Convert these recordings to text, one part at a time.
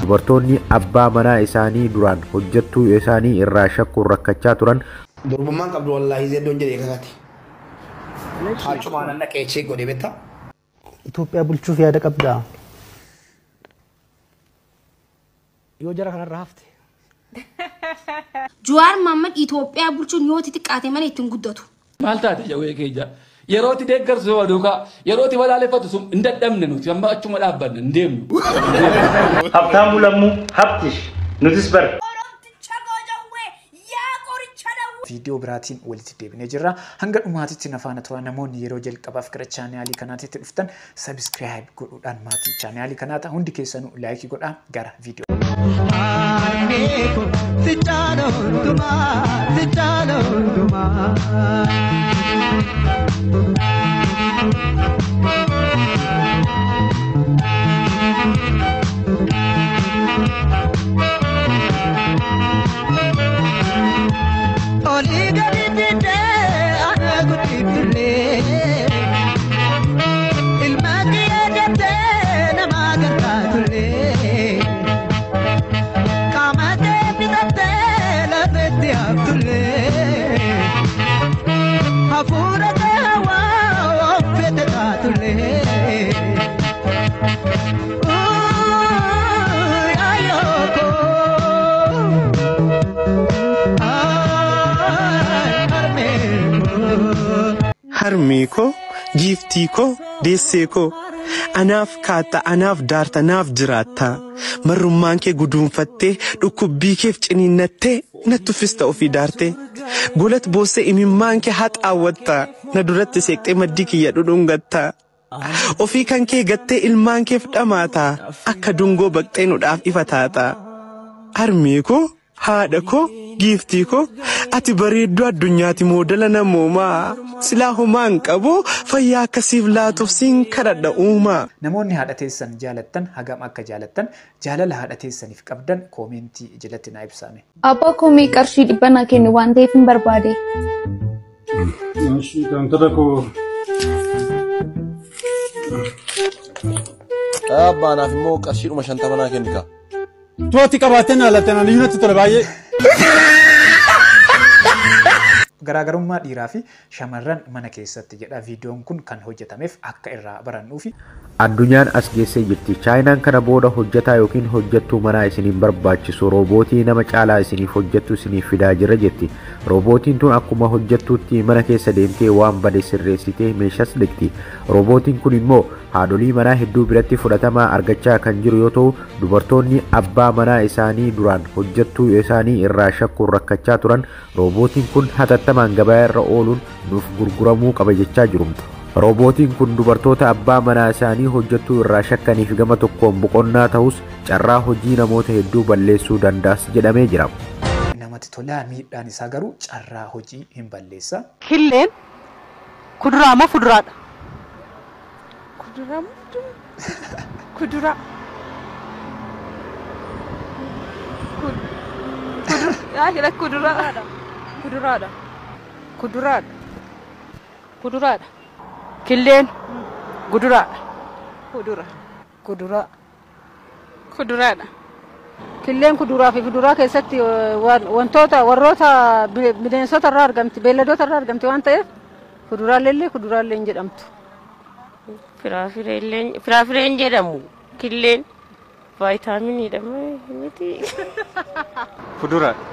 Dubartoonni abbaa manaa isaanii duraan hojjettuu isaanii irraa shakkuun rakkachaa turan Durbummaan qabdu wallaahi zeeddoon jedhee kakate. Hacumaan an dhaqee check godhe beektaa? Itoophiyaa bulchuuf yaada qabdaa? Yoo jara kanarra hafte. Jawaar Mohaammed Itoophiyaa bulchuun yoo xixiqqaate malee ittiin guddatu. Maal taate jawwee keenya? Yeroo itti deeggarsu yoo duukaa yeroo itti balaaleffatu sun hin dadhabne nuti amma achuma dhaabbanne hin deemnu. Habtaamuu Lammuu Habtish nutis bara. Viidiyoo biraatiin walitti deebinee jirra. Hanga dhumaatitti na faana turaa. Namoonni yeroo jalqabaaf gara chaanaalii kanaatitti dhuftan subscribe godhuudhaan maatii chaanaalii kanaa ta'a. Hundi keessanuu laayikii godhaa gara viidiyoo. Harmee koo, giiftii koo, deessee koo, anaaf kaatta, anaaf daarta, naaf jiraatta. Marrummaan kee guduunfattee, dhukkubbii keef ciniinnattee, natti uffista ofii daartee. Golat boossee imimmaan kee haxaawwatta, na duratti seeqxee maddii kiyya dhudhungatta. Ofii kan kee gattee ilmaan keef dhamaata, akka dungoo baqxee nudhaaf ifa taata. Harmee koo, haadha koo, giiftii koo, ati bareedduu addunyaati moodala namoomaa. Silaa homaa hin qabu fayyaa akkasiif laatuuf siin kadhadha uumaa. Namoonni haadha teessan jaalattan hagam akka jaalattan jaalala haadha teessaniif qabdan koomentii jalatti naa ibsaame. Abbaa koo mee qarshii 100 naa kenni waan ta'eef hin barbaade. Abbaa naaf immoo qarshiidhuma 50 naa kenni kaa. Tooti qabaattee na latte naan iyyuu natti tole baay'ee. Garaagarummaa dhiiraa fi shamarran mana keessatti jedha viidiyoon kun kan hojjetameef akka irraa barannuufi. Addunyaan as geessee jirti. Chaayinaan kana booda hojjetaa yookiin hojjettuu manaa isiniin barbaachisu roobootii nama caalaa isiniif hojjettu isiniif fidaa jira jetti. Roobootiin tun akkuma hojjettuutti mana keessa deemtee waan bade sirreessitee meeshaas dhiqxi. Roobootiin kun immoo haadholii manaa hedduu biratti fudhatama argachaa kan jiru yoo ta'u dubartoonni abbaa manaa isaanii duraan hojjettuu isaanii irraa shakkuun rakkachaa turan roobootiin kun hatattamaan gabaa irra ooluun nuuf gurguramuu qaba jechaa jiru. Roobootiin kun dubartoota abbaa manaa isaanii hojjettuu irraa shakkaniif gama tokkoon boqonnaa ta'us carraa hojii namoota hedduu balleessuu danda'as jedhamee jira. Namatti tolaa miidhaan isaa garuu carraa hojii hin balleessa. Killeen kuduraa moo fuduraadha? Kuduraa moo fuduraa? Kuduraa. Kuduraadha. Kuduraadha. Kuduraadha. Kuduraadha. Killeen guduraadha. Kudura. Kuduraa. Kuduraadha. Killeen kuduraa fi fuduraa keessatti wantoota warroota bineensota irraa argamti beelladoota irraa argamti waan ta'eef fuduraalee kuduraalee hin jedhamtu. Firaafireen jedhamu killeen vaayitaaminiidha miti. Fuduraadha.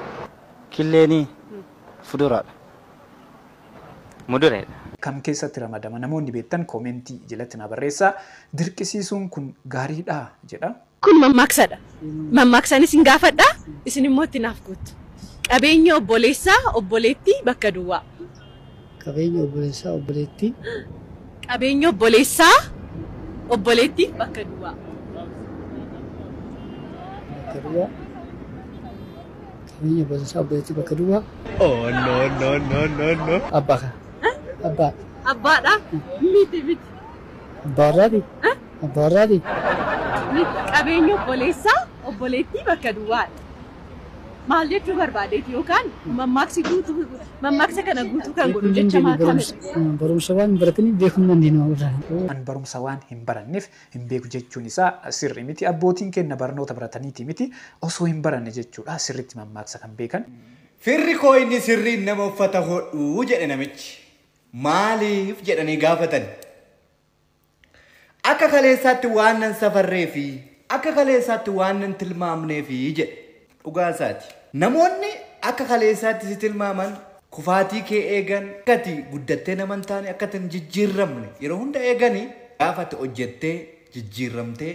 Killeenii fuduraadha. Muduraadha. Kam keessatti ramadama namoonni beektan koomentii jalatti na barreessaa. Dirqisiisuun kun gaariidha jedha. Kun mammaaksadha. Mammaaksan isin gaafadha isin immoo itti naaf guuttu. Qabeenya obboleessaa obboleettii bakka duwwaa. Qabeenya obboleessaa obboleettii. Qabeenya obboleessaa obboleettii bakka duwwaa. Bakka duwwaa. Qabeenya obboleessaa obboleettii bakka duwwaa. Oh no no no no no. Abbaa kana. Abbaa. Abbaadha? Miti miti. Abbaa warraati? Abbaa warraati? Miti. Qabeenya obboleessaa obboleettii bakka duwwaadha. Maal jechuu barbaadeeti yookaan mammaaksi guutuu mammaaksa kana guutuu kan godhu jecha maal kamidha? Barumsa waan hin barataniif beekuu hin dandeenyu. An barumsa waan hin baranneef hin beeku jechuun isaa sirri miti. Abbootiin keenya barnoota barataniiti miti osoo hin baranne jechuudha sirriitti mammaaksa kan beekan. Firri koo inni sirriin nama uffata hodhuu jedhe namichi. Maaliif jedhanii gaafatan? Akka kaleessaatti waan nan safarree fi akka kaleessaatti waan nan tilmaamnee fi jedhe dhugaa isaati. Namoonni akka kaleessaatti si tilmaaman kufaatii kee eegan akka ati guddattee nama hin taane akka ati hin jijjiiramne yeroo hunda eeganii gaafa ati hojjettee jijjiiramtee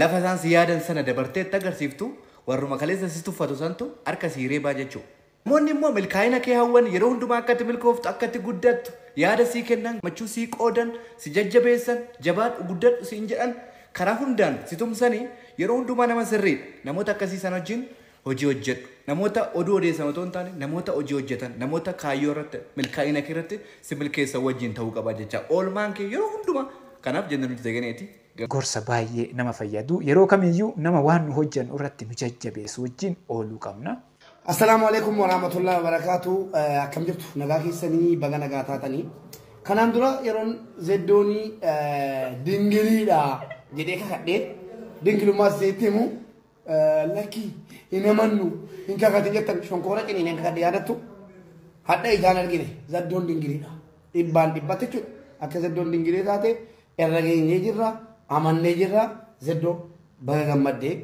lafa isaan si yaadan sana dabartee itti agarsiiftu warruma kaleessa si tuffatu santu harka si reebaa jechuudha. Namoonni immoo milkaa'ina kee hawwan yeroo hundumaa akka ati milkooftu akka ati guddattu yaada sii kennan gammachuu sii qoodan si jajjabeessan jabaadhu guddadhu siin jedhan karaa hundaan si tumsanii yeroo hundumaa nama sirriidha. Namoota akkasii sana wajjin hojii hojjedhu. Namoota oduu odeessan otoo hin taane namoota hojii hojjetan namoota kaayyoo irratti milkaa'ina kee irratti si milkeessan wajjin ta'uu qaba jecha. Oolmaan kee yeroo hundumaa kanaaf jenna nuti tegeneeti. Gorsa baay'ee nama fayyadu yeroo kamiyyuu nama waan nu hojjennu irratti nu jajjabeessu wajjin ooluu qabna. Assalaamu alaikum warahmatullahi wabarakatuh. Akkam jirtu nagaa keessanii baga nagaa taatanii. Kanaan dura yeroon zeddoonii dingiliidha jedhee kakadhee dingilummaa isheetti himu lakki hin amannu hin kakatin jettan shonkoora ciniineen kakadhe yaadattu hadha ijaan argine zeddoon dingiliidha. Dhibbaan dhibbatti jechuudha. Akka zeddoon dingilii taate irra geenyee jirra amannee jirra zeddoo baga gammaddee.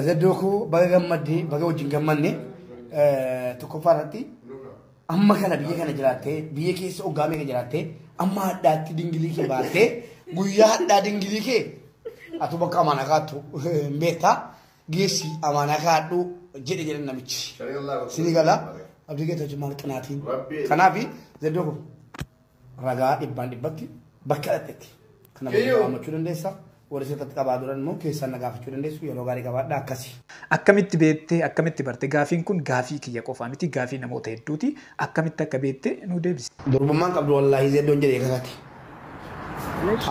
Zeddoo koo baga gammaddee baga wajjin gammanne tokkoffaa irratti amma kana biyya kana jiraattee biyya keessa hoggaa meeqa jiraattee amma hadhaatti dingilii kee baattee guyyaa hadhaa dingilii kee atu bakka amaanaa kaattu hin beektaa geessi amaanaa kaadhu jedhe jedhan namichi. Sinii gala abdii keessa hojii maal qinaatiin. Kanaaf zeddoo koo ragaa dhibbaan dhibbatti bakka dhattetti kana booda waamachuu dandeessa. Warri sirriitti qabaa duran immoo keessaan na gaafachuu dandeessu yeroo gaarii qabaadha akkasi. Akkamitti beektee akkamitti barte gaafiin kun gaafii kiyya qofaa miti gaafii namoota hedduuti akkamitti akka beekte nu deebisi. Durbummaan qabdu wallaahi zeddoon jedhee kakate.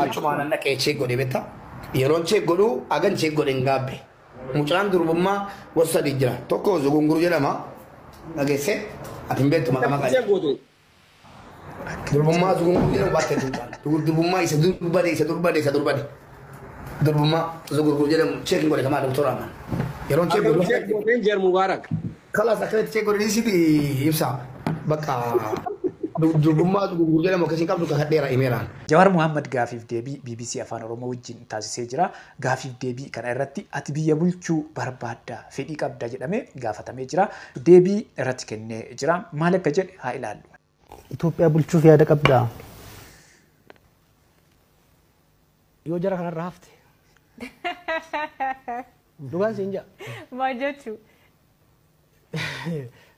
Achumaan dhaqee cheek godhe beektaa. Yeroon cheek godhu hagan cheek godhe hin gaabbe. Mucaan durbummaa gosa sadii jira. Tokko zugunguru jedhama. Dhageessee ati hin beektu maqaa maqaa. Durbummaa zugunguru jedhamu baattee mucaan. Durbummaa isa durbade isa durbade isa durbade. Durbummaa zugunguru jedhamu cheek godhe kamaa doktora Aman. Yeroon cheek godhu. Cheek godheen jeer Mubaarak. Kalaas akkanatti cheek godhe sitti ibsa. Bakka durbummaa zugunguru jedhamu akkasiin qabdu kakadheera himeeraan. Jawaar Mohaammed gaafiif deebii BBC Afaan Oromoo wajjin taasisee jira. Gaafiif deebii kana irratti ati biyya bulchuu barbaadda fedhii qabda jedhamee gaafatamee jira. Deebii irratti kennee jira. Maal akka jedhe haa ilaallu. Itoophiyaa bulchuuf yaada qabdaa? Yoo jara kanarra hafte. Dhugaan siin jaa. Maal jechuu?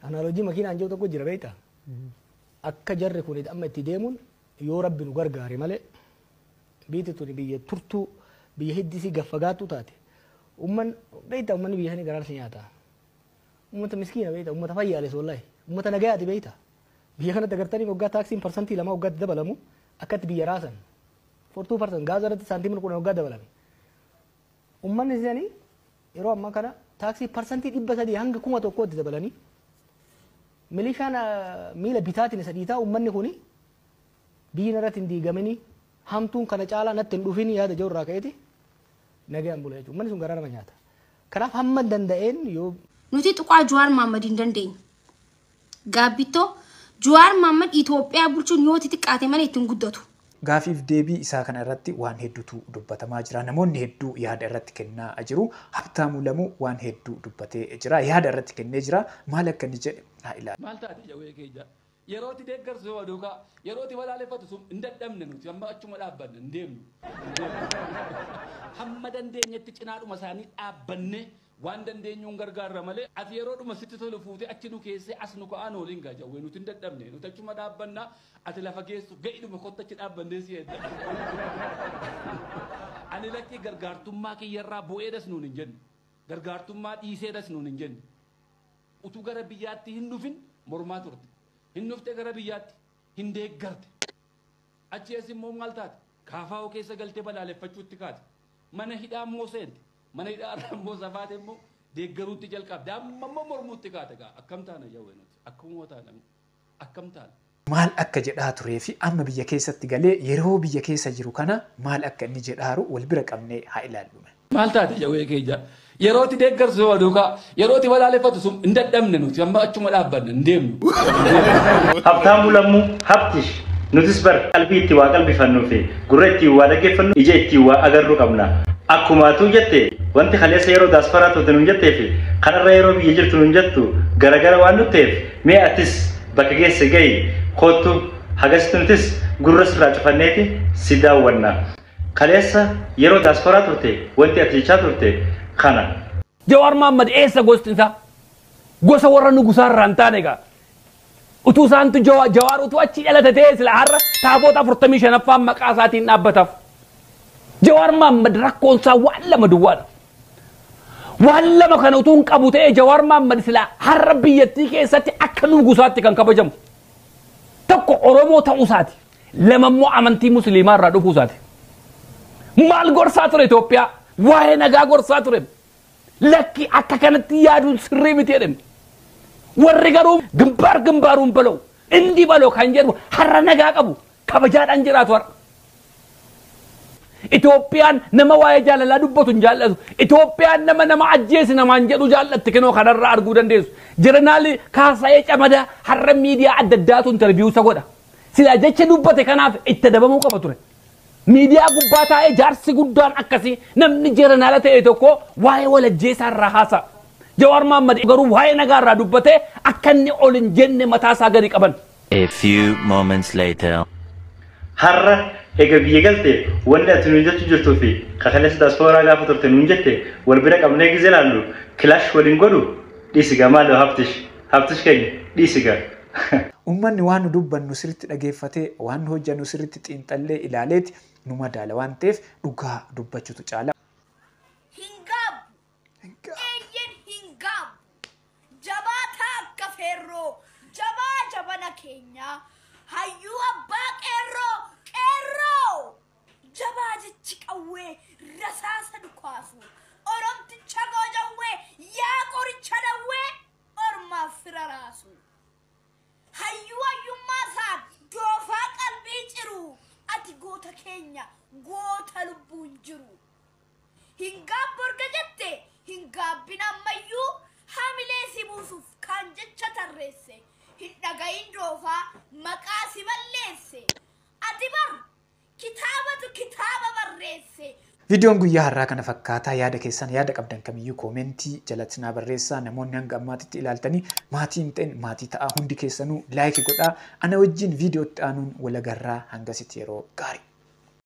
Analoojii makiinaan jiru tokko jira beektaa? Akka jarri kun amma itti deemuun yoo rabbi nu gargaare malee biyyi tuni biyya turtuu biyya hiddisii gaffagaattuu taate umman beektaa ummanni biyya sanii garaan si nyaata. Ummata miskiina beektaa ummata fayyaales wallaahi ummata nagayaati beektaa. Biyya kanatti agartanii waggaa taaksiin 2% waggaatti dabalamu akkatti biyya raasan 42% gaaza irratti saantiimii 10 waggaa dabalame. Ummanni isaanii yeroo ammaa kana taaksii 300% hanga 1000tti dabalanii milishaan miila bitaatiin isa dhiitaa ummanni kuni biyyi irratti hin diigamini hamtuun kana caalaa natti hin dhufin yaada jiru irraa ka'eeti nagayaan bula jechuudha. Ummanni sun garaa nama nyaata. Kanaaf hamma danda'een yoo Nuti tuqaa Jawaar Mohaammed hin dandeenye. Gaabbitoo Jawaar Mohaammed Itoophiyaa bulchuun yoo xixiqqaate malee ittiin guddatu. Gaafiif deebii isaa kana irratti waan hedduutu dubbatamaa jira. Namoonni hedduu yaada irratti kennaa jiru. Habtaamuu Lamuu waan hedduu dubbatee jira. Yaada irratti kennee jira. Maal akka inni jedhe haa ilaallu. Maal taate jawwee keenya? Yeroo itti deeggarsu yoo duukaa yeroo itti balaaleffatu sun hin dadhabne nuti amma achuma dhaabbanne hin deemnu. Hamma dandeenyetti cinaadhuma isaanii dhaabbanne waan dandeenyuun gargaarra malee ati yeroodhuma sitti tolu fuutee achi nu keessee as nu ka'aan waliin gaa jawwee nuti hin dadhabne nuti achuma dhaabbannaa ati lafa geessu ga'idhuma kotta achi dhaabbannee si edda. Ani lakkii gargaartummaa kiyyarraa bu'eedhas nuun hin jenne gargaartummaa dhiiseedhas nuun hin jenne utuu gara biyyaatti hin dhufin mormaa turte hin dhufte gara biyyaatti hin deeggarte achi as immoo maal taate kaafaa'oo keessa galtee balaaleffachuutti kaate mana hidhaa immoo seente mana hidhaa immoo safaate immoo Deeggaruutti jalqabde amma immoo mormuutti kaate gaa akkam taana jawwee nuti akkuma taana akkam taana. Maal akka jedhaa turee fi amma biyya keessatti galee yeroo biyya keessa jiru kana maal akka inni jedhaaru wal bira qabnee haa ilaallu. Maal taate jawwee keenya yerootti deeggarsu suma duukaa yerootti balaaleffatu sun hin dadhabne nuti amma achuma dhaabbanne hin deemnu. Habtaamuu Lammuu Habtish nutis bar qalbii itti waa qalbifannuu fi gurra ittiin waa dhaggeeffannu ija ittiin waa agarru qabna. Akkuma atuu jette wanti kaleessa yeroo daasporaa turte nuun jettee fi kanarra yeroo biyya jirtu nuun jettu garagara waan nutti mee atis bakka geesse gahi kottu hagasitti nutis gurra sirraa cufanneeti si daawwanna. Kaleessa yeroo daasporaa turte wanti ati jechaa turte kana. Jawaar Mohaammed eessa gosti isaa? Gosa warra nugusaa irraa hin taane egaa. Utuu isaantu Jawaar utuu achi dhalate ta'ee sila har'a taabota 45ffaan maqaa isaatiin dhaabbataaf. Jawaar Mohaammed rakkoon isaa waan lama duwwaadha. Waan lama kana utuu hin qabu ta'ee Jawaar Mohaammed sila har'a biyyattii keessatti akka nugusaatti kan kabajamu. Tokko Oromoo ta'uu isaati. Lama immoo amantii Musliimaa irraa dhufuu isaati. Maal gorsaa ture Itoophiyaa? Waa'ee nagaa gorsaa ture. Lakki akka kanatti yaaduun sirrii miti jedhame. Warri garuu gimbaar gimbaaruun baloo indi baloo kan jedhu har'a nagaa qabu kabajaadhaan jiraatu har'a. Itoophiyaan nama waa'ee jaalalaa dubbatu hin jaallatu. Itoophiyaan nama ajjeesi namaan jedhu jaallatti kinoo kanarraa arguu dandeessu. Jeneraal Kaasaayee Camadaa har'a miidiyaa adda addaatu intarviiyuu isa godha. Silaa jecha dubbate kanaaf itti adabamuu qaba ture. Miidiyaa gubbaa taa'ee jaarsi guddaan akkasii namni jeneraala ta'e tokko waa'ee walajjeesaa irraa haasa'a. Jawaar Mohaammed garuu waa'ee nagaa irraa dubbatee akka inni ol hin jenne mataa isaa gadi qaban. A few moments later. Har'a egaa biyya galte wanti ati nuun jechuu jirtuu fi kaleessa daasporaa gaafa turte nuun jette wal bira qabnee gizee laallu kilaash waliin godhu dhiisigaa maaloo Habtish Habtish keenya dhiisigaa. Uummanni waan nu dubbannu sirriitti dhageeffatee waan nu hojjannu sirriitti xiinxallee ilaaleeti nu madaala waan ta'eef dhugaa dubbachuutu caala. Hin gaabbu. Eeyyen hin gaabbu. Jabaataa akka feerroo jabaa jabana keenyaa hayyuu abbaa qeerroo qeerroo jabaa jechi qawwee rasaasa dhukaasu oromticha goojawwee yaa qoricha dawwee ormaaf fira raasu. Hayyuu hayyummaa isaan doofaa qalbii ciru ati goota keenya goota lubbuun jiru. Hin gaabbu erga jette hin gaabbin ammayyuu hamilee si buusuuf kan jecha tarreesse hin dhagahin doofaa maqaa si balleesse ati bar kitaabatu kitaaba barreesse. Viidiyoon guyyaa har'aa kana fakkaataa yaada keessan yaada qabdan kamiyyuu koomentii jalatti naa barreessaa namoonni hanga ammaatitti ilaaltanii maatii hin ta'in maatii ta'aa hundi keessanuu laayikii godhaa ana wajjin viidiyootti aanuun walagarraa hangasitti yeroo gaarii.